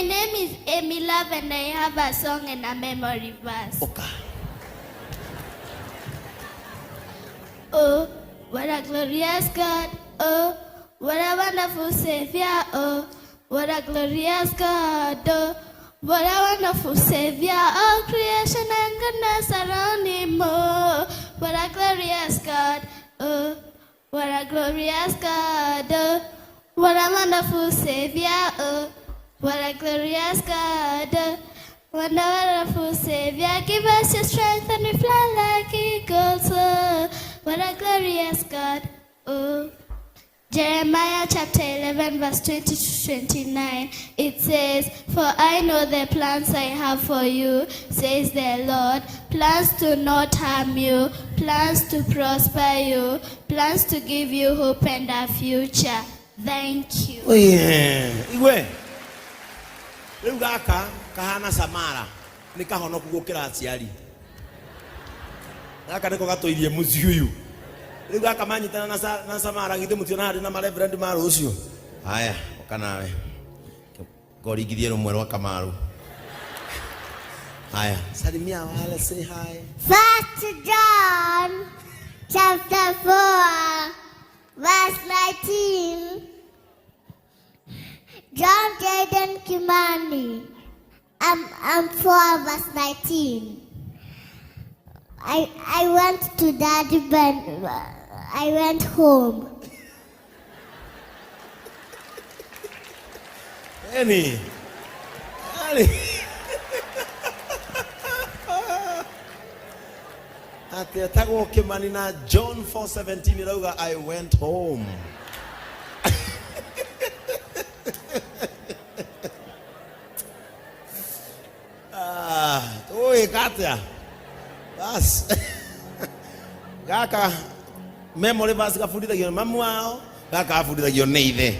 My name is Amy Love and I have a song and a memory verse. Ũka. Oh, what a glorious God. Oh, what a wonderful Savior. Oh, what a glorious God. Oh, what a wonderful Savior. All creation and goodness around him. Oh, what a glorious God. Oh, what a glorious God. Oh, what a wonderful Savior. Oh, what a glorious God. Oh, what a wonderful Savior. Give us your strength and we fly like eagles. Oh, what a glorious God. Oh. Jeremiah chapter 11, verse 20 to 29, it says, For I know the plans I have for you, says the Lord, plans to not harm you, plans to prosper you, plans to give you hope and a future. Thank you. Oye, igue rĩu gaka kahana Samara nĩ kahonoku gũkĩra aciari. Gaka nĩko gatũirie mũciĩ ũyũ. Rĩu gaka manyitana na, na Samara githĩ mũtiona harĩ na mareverend ma rũciũ. Haya, ũka nawe. Ngoringithie rũmwe rwa Kamaru. Haya, salimia wale, say hi. First John chapter 4 verse 19. John Jaden Kimani. I'm 4 verse 19. I went to Daddy Ben. I went home. Eni. Eni. Atĩ etagwo Kimani na John 4:17 ĩrauga I went home. Ah, tũgũgĩka atĩa? Bas. Gaka memory verse gabundithagio nĩ mamu wao, gaka gabundithagio nĩ ithe.